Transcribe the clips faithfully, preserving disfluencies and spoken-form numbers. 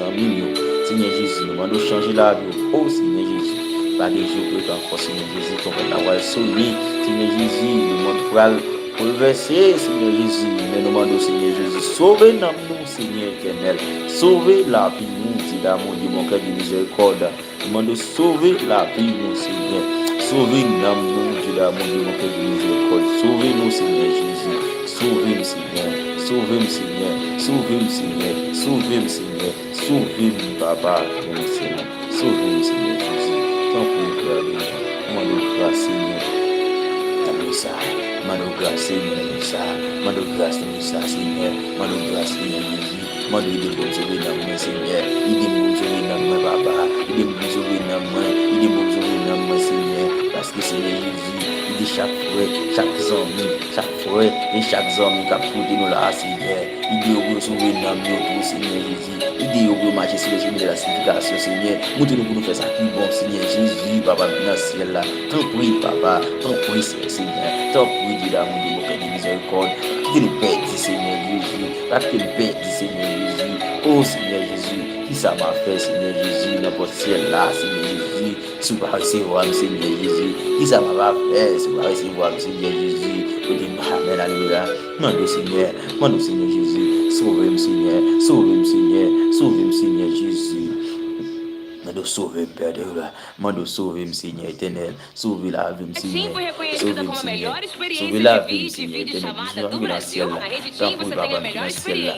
zanmi m yo. Senyè Jezi, nou mande w chanje lavi yo. O Senyè Jezi, pa gen jou pou rete ankò, Senyè Jezi, twonpèt la pral sone. Senyè Jezi, lemonn pral boulvèse, Senyè Jezi. Men nou mande w, Senyè Jezi, sove nanm nou, Senyè Etènèl. Sove lavi nou, Dye damou, Dye bon kè, Dye mizèrikòd. Nou mande w sove lavi nou, Senyè. Sove nanm nou, Dye damou, Dye bon kè, Dye mizèrikòd. Sove nou, Senyè Jezi. Sove m, Senyè. Sove m, Senyè. Sove m, Senyè. Sove m, Senyè. Sove m, Papa, nan non Senyè. Sove m, Senyè Jezi. Tanpri, Pè beni. Mande w gras, Senyè, nan lè sa. Mande w gras, Senyè, nan lè sa. Mande w gras, nan lè sa, Senyè. Mande w gras, Senyè Jezi. Mande w ede m pou m sove nanm mwen, Senyè. Ede m pou m sove nanm mwen, Papa. Ede m pou m sove nanm mwen. Ede m pou m sove nanm mwen, Senyè. Paske, Senyè Jezi, ede chak frè, chak zanmi, chak frè e chak zanmi k ap koute nou la a, Senyè. Ede yo pou yo sove nanm yo tou, Senyè Jezi. Ede yo pou yo mache sou le chemen de la santifikasyon, Senyè. Montre nou pou nou fè sa ki bon, Senyè Jezi, Papa m ki nan syèl la. Tanpri, Papa. Tanpri, Senyè. Tanpri, Dye damou, Dye bon kè, Dye mizèrikòd. Kite nou pèdi, Senyè Jezi. Pa kite nou pèdi, Senyè Jezi. O, Senyè Jezi, kisa m a fè, Senyè Jezi, nan pòt syèl la, Senyè Jezi? Si w pa resevwa m, Senyè Jezi, kisa m ap fè si w pa resevwa m, Senyè Jezi? Kote m, amèn, alelouya. Mande w, Senyè, mande w, Senyè Jezi, sove m, Senyè, sove m, Senyè, sove m, Senyè Jezi. Mande w sove m, Pè de glwa. Mande w sove m, Senyè Etènèl. Sove lavi m, Senyè. Sove m, Senyè. Sove lavi m, Senyè Etènèl. Jezi, nou rive nan syèl la. Tanpri, Papa m ki nan syèl la.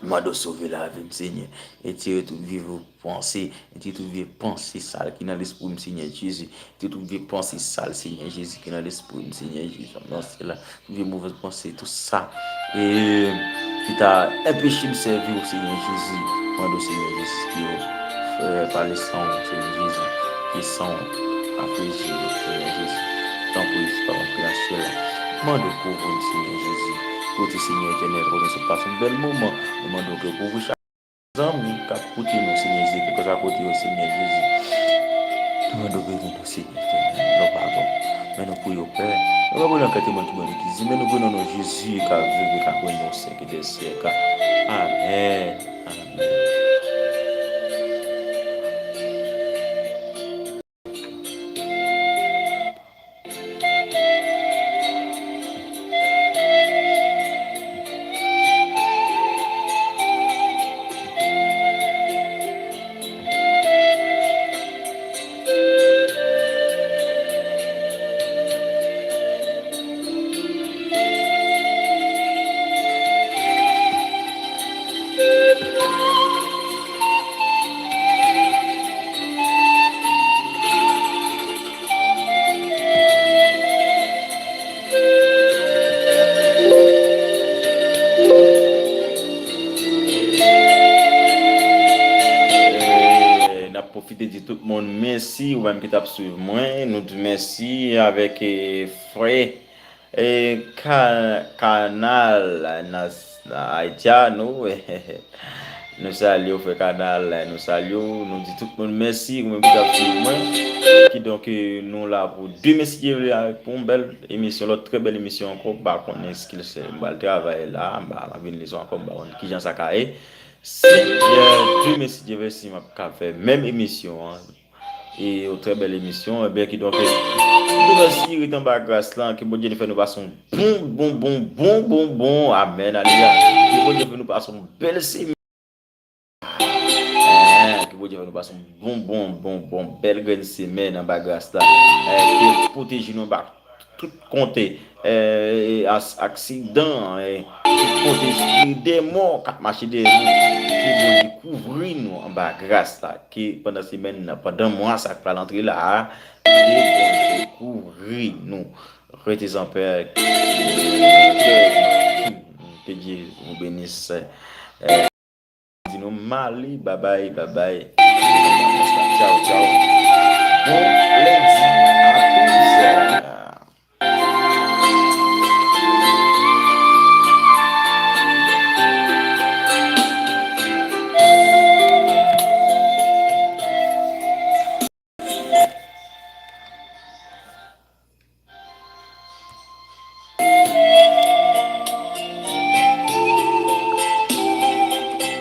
Mande w sove lavi m, Senyè. Retire tout vye panse, retire tout vye panse sal ki nan lespri m, Senyè Jezi. Retire tout vye panse sal, Senyè Jezi, ki nan lespri m, Senyè Jezi. Nan syèl la, tout vye movèz panse, tout sa, e, ki ta enpeche m sèvi w, Senyè Jezi. Mande w, Senyè Jezi, ki yo, e, pale san w, Senyè Jezi. Ki san w afreji m, Senyè Jezi. Tanpri, Papa m ki nan syèl la. Mande w kouvri m, Senyè Jezi. Kote Senyè Etènèl, kote se pase yon bèl moman. Nou mande w ke w kouvri chak zanmi k ap koute nou, Senyè Jezi, kèlkeswa kote yo, Senyè Jezi. Nou mande w beni nou, Senyè Etènèl, nan padon. Men nou priye w, Pè. Nou pa priye nan kèlke moun ki bon ki di, men nou priye nan non Jezi k ap viv e k ap règne au siècle des siècles. Amèn. Amèn. Eh, n ap pwofite di tout moun mèsi, ou menm ki t ap swiv mwen. Nou di mèsi avèk, eh, frè, eh, Ka-, Kanal Nas-, Haitiano. Nou salye w, frè Kanal, nou salye w, nou di tout moun mèsi, ou menm ki t ap swiv mwen. Kidonk, eh, nou la pou demen, si Dye vle, pou yon bèl emisyon, lòt trè bèl emisyon ankò. M pa konnen si se, m pral travay la, m pa, m ap vin lezon ankò, m pa konn kijan sa ka ye. Si, eh, demen, si Dye vle, si m ap ka fè menm emisyon an, e yon trè bèl emisyon, ebyen, kidonk, eh, nou mèsi, rete anba gras la, ke Bondye fè nou pase yon bon, bon, bon, bon, bon, bon, amèn, alelouya. Ke Bondye fè nou pase yon bèl semèn. Eh, ke Bondye fè nou pase yon bon, bon, bon, bon, bèl grenn semèn anba gras la. Eh, ke l pwoteje nou anba tout kote, eh, as-, aksidan, eh, tout kote espri dèmon k ap mache dèyè nou. Ke Bondye kouvri nou anba gras la. Ke pandan semèn nan, pandan mwa sa k pral antre la a, ke Bondye kouvri nou. Rete an pè. Ke Dye vous bénisse. Eh, di nou male, babay, babay. Tchaw, tchaw. Bon lendi.